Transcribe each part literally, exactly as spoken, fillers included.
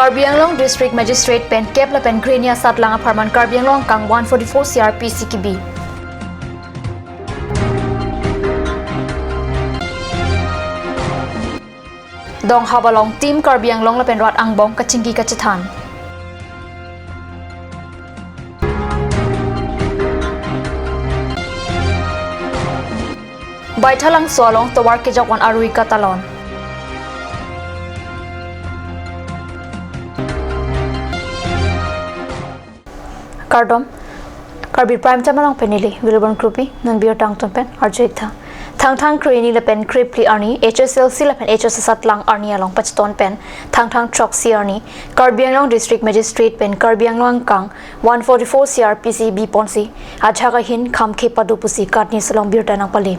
Karbi Anglong District Magistrate pen kep lapen krehini asatlang apharman Karbi Anglong angkang one forty-four C R P C kibi. Donghap along Team Karbi Anglong lapen rat angbong kachingki kachethan. Baithalangso along tovar kejok-an arui katalon. Kardom, Karbi Prime Time along pen neli Wilborn Krupi, non birta angton pen arju-ik tha. Thangthang krehini lapen krephli arni, H S L C lapen H S asatlang arni along pacheton pen, Thangthang throksi arni, Karbi Anglong District Magistrate pen Karbi Anglong angkang one forty-four C R P C biponsi, ajak ahin kham kepado pusi KAT News along birta nangpale.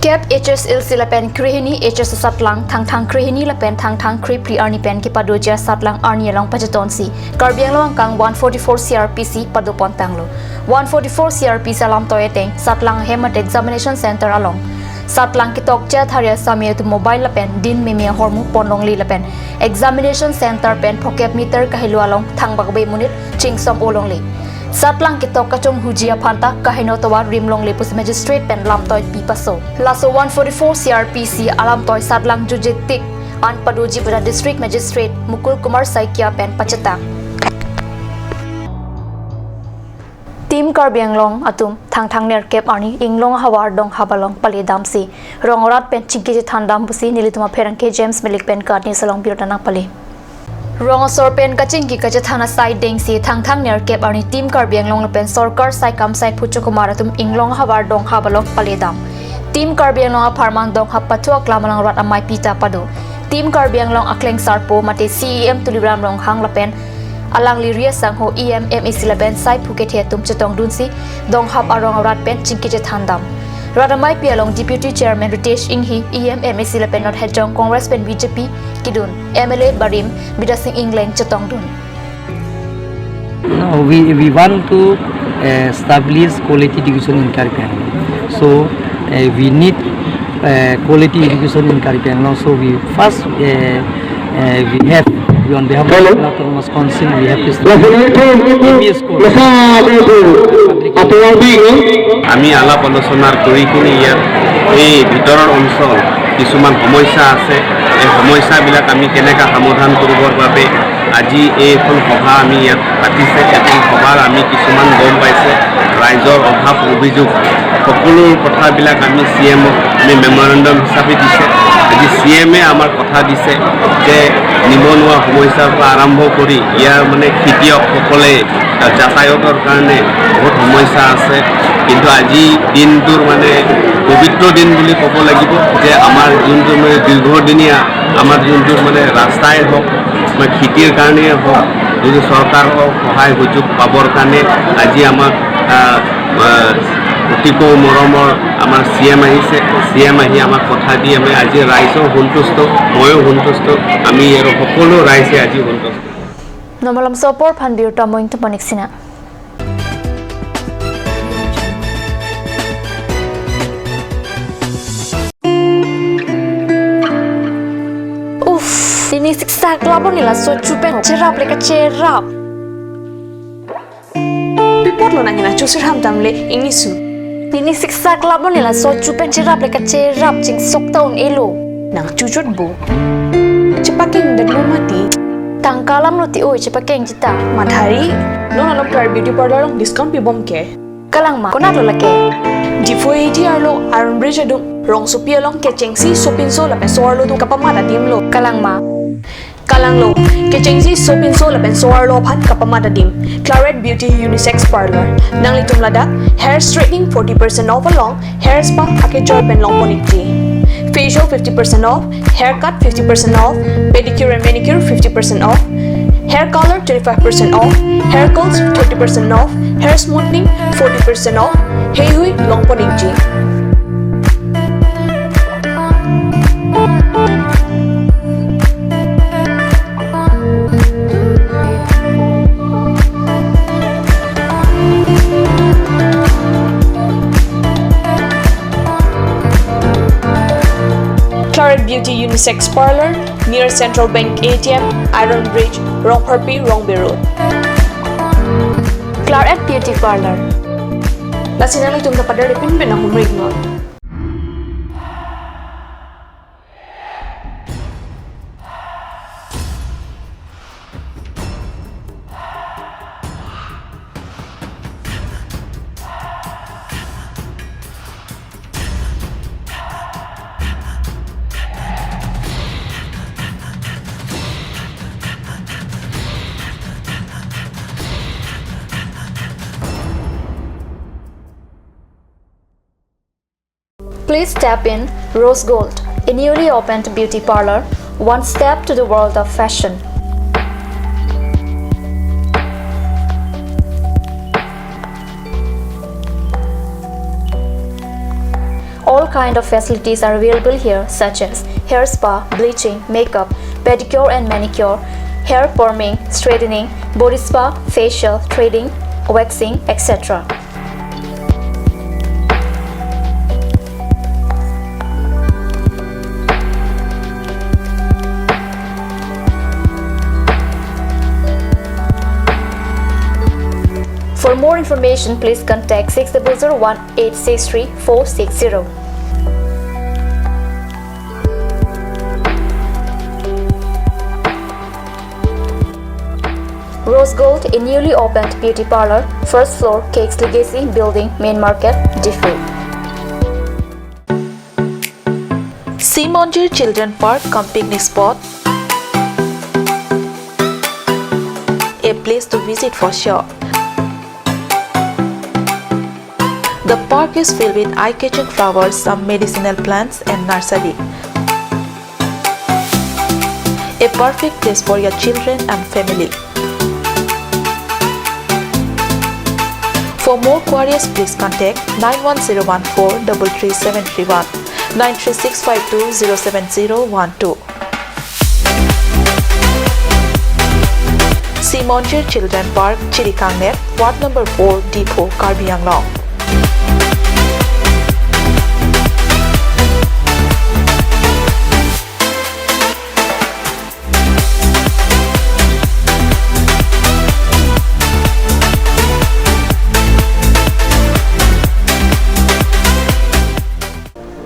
Kep H S L C lapen krehini H S asatlang, Thangthang krehini lapen Thangthang krephli arni pen kepadoji asatlang arni along pachetonsi, Karbi Anglong angkang one forty-four C R P C padopon tanglo. One forty-four C R P C alamtoi ateng, satlang ahem mate examination center along satlang ketokche athari asami atum mobile lapen din meme ahormu ponlongle lapen examination center pen phokep meter kahelo along thangbak be monit chingsom-o longle. Satlang ketok kachonghuji aphanta kaheno tovar rim longle pusi magistrate pen lamtoi pipaso. Laso one forty-four C R P C alamtoi satlang juje tik an padoji pada District Magistrate Mukul Kumar Saikia pen pachethang. Team Karbi Anglong atum Thangthang nerkep arni Inglong ahavar Donghap along paledamsi rong arat pen chingki chethandam pusi nelitum apherangke James Milik pen KAT News along birta nangpale. Rong asor pen kachingki kachethan asai dengsi Thangthang nerkep arni Team Karbi Anglong lapen sorkar saikam saiphu chokomar atum Inglong ahavar Donghap along paledam. Team Karbi Anglong apharman Donghap pathu aklam along rat amei pita pado. Team Karbi Anglong akleng sarpo mate C E M Tuliram Ronghang lapen alangli ri asangho E M, M A C lapen saiphu kethe atum chetongdunsi Donghap arong arat pen chingki chethandam. Rat ameipi along Deputy Chairman Ritesh Enghi, E M, M A C lapen North Hejong Congress pen B J P kedun, M L A barim Bidya Sing Engleng chetongdun. No, we, we want to uh, establish quality education in Karbi Anglong. So uh, we need uh, quality education in Karbi Anglong. So we first uh, uh, we have we on behalf of Hello. Autonomous Council we have to establish M E school. Public আমি আলাপ আলোচনাৰ কৰি কিনে ইয়াত এই ভিতৰৰ অঞ্চল কিছুমান সমস্যা আছে, এই সমস্যাবিলাক আমি কেনেকৈ সমাধান কৰিবৰ বাবে আজি এইখন সভা আমি ইয়াত পাতিছে। এইখন সভাৰ আমি কিছুমান গম পাইছে ৰাইজৰ অভাৱ অভিযোগ সকলো কথাবিলাক আমি চি এমক আমি মেমৰেণ্ডাম হিচাপে দিছে। আজি চি এমে আমাৰ কথা দিছে যে নিবনুৱা সমস্যাৰ পৰা আৰম্ভ কৰি ইয়াৰ মানে খেতিয়কসকলে যাতায়াতৰ কাৰণে বহুত সমস্যা আছে। কিন্তু আজি দিনটোৰ মানে পবিত্ৰ দিন বুলি ক'ব লাগিব যে আমাৰ যোনটো মানে দীৰ্ঘদিনীয়া আমাৰ যোনটো মানে ৰাস্তাই হওক বা খেতিৰ কাৰণেই হওক, যদি চৰকাৰৰ সহায় সুযোগ পাবৰ কাৰণে আজি আমাক আহ, আহ, অতিকৈ মৰমৰ আমাৰ চি এম আহিছে। চি এম আহি আমাক কথা দি আমি আজি ৰাইজো সন্তুষ্ট, ময়ো সন্তুষ্ট, আমি আৰু সকলো ৰাইজে আজি সন্তুষ্ট। Nonmalom sopor phan birta moing tuponik sina. Uff, ini siksak labon nila so chupen cherap leka cherap. Pipot lo nang ina chusir ham tam le ingni su. Ini siksak labon nila so chupen cherap leka cherap chingsok ta un-elo. Nang chuchot bo. Chepakeng dan mo mati. Tangka alam lo ti oi chepakeng chita. Mathari. Non along Klar Beauty Parlor along discount pibom ke. Kalang ma, konat lo lake. Diphu A T R lo Iron Bridge adung. Rongsopi along kechengsi sopinso lapen so-arlo atum kapamat adim lo. Kalang ma. Kalang lo, kechengsi sopinso lapen so-arlo aphan kapamat adim. Claret Beauty Unisex Parlor. Nanglitum ladak hair straightening forty percent off along hair spa akejoi pen longpon ikji. Facial fifty percent off, haircut fifty percent off, pedicure and manicure fifty percent off, hair color twenty-five percent off, hair curls thirty percent off, hair smoothing forty percent off, heihui longpon ikji. Claret Beauty Unisex Parlor, near Central Bank A T M, Iron Bridge, Rongpharpi, Rongbe Road. Claret Beauty Parlor. Lasi nanglitum ta pader pinpin ahumri non. Please step in Rose Gold, a newly opened beauty parlor, one step to the world of fashion. All kind of facilities are available here, such as hair spa, bleaching, makeup, pedicure and manicure, hair perming, straightening, body spa, facial, threading, waxing, et cetera. For more information, please contact six double zero one eight six three four six zero. Rose Gold, a newly opened beauty parlor, first floor, Cakes Legacy Building, Main Market, Diphu. Simonjir Children Park cum picnic spot. A place to visit for sure. The park is filled with eye-catching flowers, some medicinal plants and nursery. A perfect place for your children and family. For more queries, please contact nine one zero one four double three seven three one, nine three six five two zero seven zero one two. Simonjir Children Park, Chirikangnep, Ward number four, Diphu, Karbi Anglong.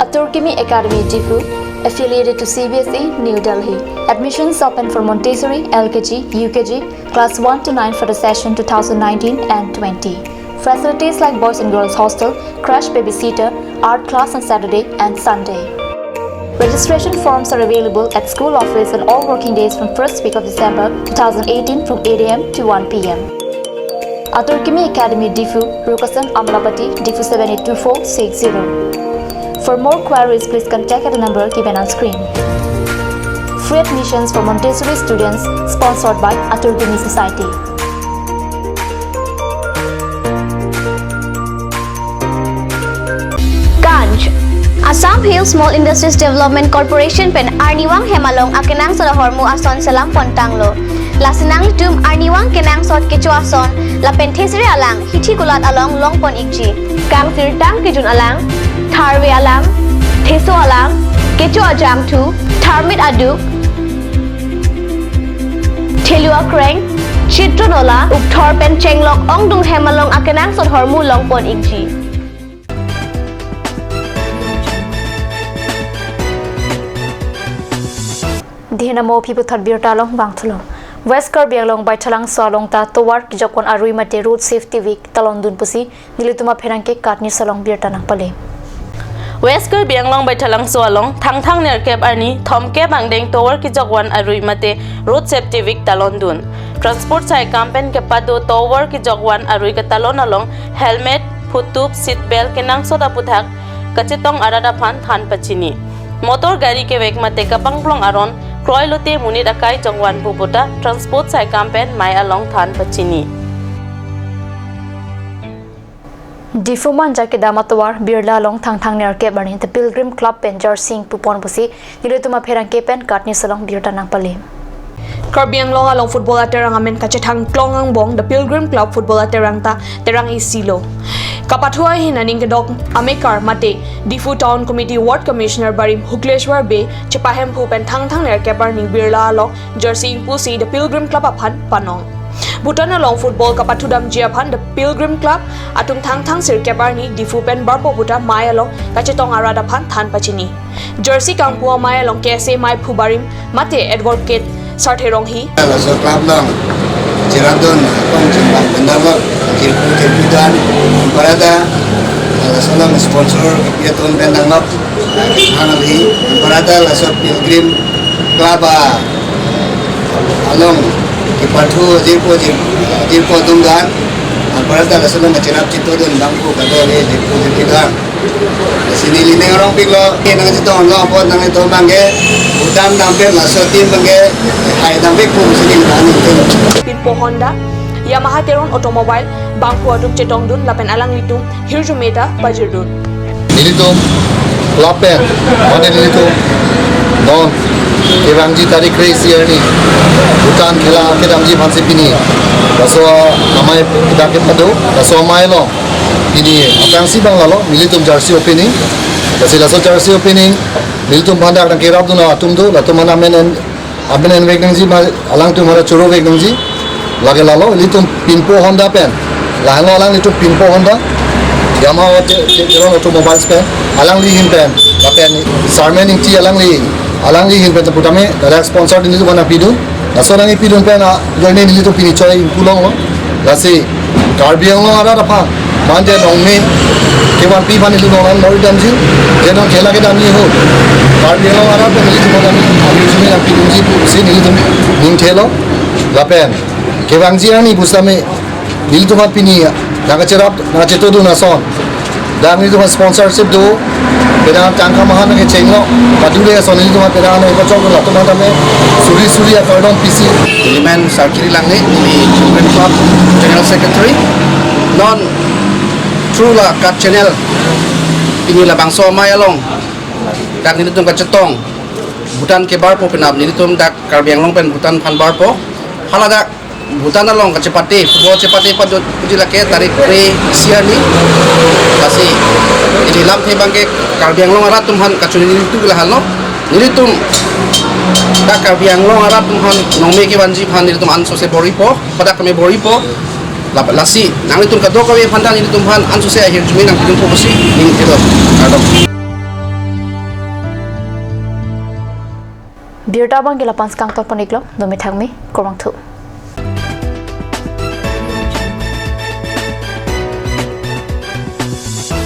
Atur Kimi Academy, Diphu, affiliated to C B S E, New Delhi. Admissions open for Montessori, L K G, U K G, class one to nine for the session two thousand nineteen and twenty. Facilities like boys and girls hostel, crash babysitter, art class on Saturday and Sunday. Registration forms are available at school office on all working days from first week of December two thousand eighteen from eight A M to one P M. Atur Kimi Academy, Diphu, Rukasan Amlapati, Diphu seven eight two four six zero. For more queries, please contact at the number given on screen. Free admissions for Montessori students, sponsored by Atur Kimi Society. Ganj. Assam Hill Small Industries Development Corporation pen arnivang hem along akenangsot ahormu ason selam pontanglo. Lasi nanglitum arnivang kenangsot kecho ason lapen thesere alang hithi kulat along longpon ikji. Kangsirtang kejun alang, tharve alang, theso alang, kecho ajangthu, tharmit aduk, thelu akreng, chitron ola, ukthor pen chenglok ongdung hem along akenangsot ahormu longpon ikji. Dihena mo phiputhot birta along vangthulo. West Karbi Anglong Baithalangso along ta tovar kejokvan arui mate Road Safety Week talondun pusi nelitum apherangke Katni Solong birta nangpale. West Karbi Anglong Baithalangso along Thangthang nerkep arni thomkep angdeng tovar kejokvan arui mate Road Safety Week talondun. Transport saikam pen kepado tovar kejokvan arui ketalon along helmet, phutup, seat belt kenangsot aputhak kachetong arat aphan than pachini. Motor gari kevek mate kapangplong aron kroi lote monit akai jokvan pu puta transport saikam pen mei along than pachini. Diphu Manja kedam atovar Birla along Thangthang nerkep arni The Pilgrim Club pen jersey ingpupon pusi nelitum apherangke pen Katni Solong birta nangpale. Karbi Anglong along football aterang amen kachethang klong angbong The Pilgrim Club football aterang ta terang isi lo. Kapathu ahin aning kedok amekar mate Diphu Town Committee Ward Commissioner barim Hukleshwar Bey chepahemphu pen Thangthang nerkep arni Birla along jersey ingpusi The Pilgrim Club aphan panong. Bhutan along football kapathudamji aphan The Pilgrim Club atum Thangthang sirkep arni Diphu pen barpo puta mei along kachetong arat aphan than pachini. Jersey kangpu amei along K S A meiphu barim mate advocate Sarthe Ronghi. Laso club along cherapdun akong chembang bendang lo, jirpo jirpi do-an, anparta laso along sponsor kepi atum pen nanglok, hanabi, anparta laso Pilgrim Club a along kepathu jirpo jir, jirpo atum do-an, anparta laso along cherap chetongdun bangphu kado le jirpo jirpi do-an. Lasi neli ning arongpiklo, eh, nangchetonglo apot nangchetong abangke, Bhutan dampen laso team abangke, hai dampik pusi neli nangning. Pinpo Honda, Yamaha Terron Automobile, bangphu atum chetongdun lapen alanglitum hirjume ta pajirdun. Nelitum club pen, mane nelitum non kevangji tarik kre-isi arni Bhutan khela kedamji aphansi pini laso amei kedam kepado, laso amei along pini aphrangsi abang lalo nelitum jersey opening. Lasi laso jersey opening nelitum aphan dak nangkerapdun atum do, latum aphan amen en, amen envek nangji ma alangtum aphan choro vek nangji. Lake lalo ilitum Pinpo Honda pen, lahenlo alanglitum Pinpo Honda, Yamaha Te-, Te-, Terron Automobiles pen, alangli ahin pen, lapen Sarmen Ingti alangli, alangli ahin pen ta putame, ladak sponsor nelitum aphan nangpidun. Laso nangpidun pen ajoine nelitum pini choi ingpu longlo. Lasi Karbi Anglong arat aphan, mane nongme kevanpi aphan nelitum nonang nori damji, je non khela kedamji ahut Karbi Anglong arat pen nelitum nonang, nelitum nangpidunji pusi nelitum ning thelo. Lapen kevangji arni pusitame nelitum aphan pini nangkacherap, nangkachetongdun ason, dak nelitum aphan sponsorship do, pedang tangka mahan nangkechenglo, padure ason nelitum aphan pedang nangkachok latum aphan tame suri suri akardom pisi. Nelimen Sarkiri Langne, neli Children Club General Secretary. Non through la Kat Channel, pini labangso amei along dak nelitum kachetong Bhutan kebarpo penap, nelitum dak Karbi Anglong pen Bhutan aphan barpo. Hala dak Bhutan along kachepate, football chepate pado puji lake tarik kre-isi arni. Lasi ili lamthe abangke Karbi Anglong arat atum aphan kachini nelitum lahelo. Nelitum dak Karbi Anglong arat atum aphan nongme kevanji aphan nelitum ansose bor-ipo, padak keme bor-ipo. Lap-, lasi nanglitum kadokave aphan ta nelitum aphan ansose ahirjume nangpidunpo pusi ning thelo. Kardom. Birta abangke lapu-an si kangton pon-iklo, dome thakme, kurvangthu.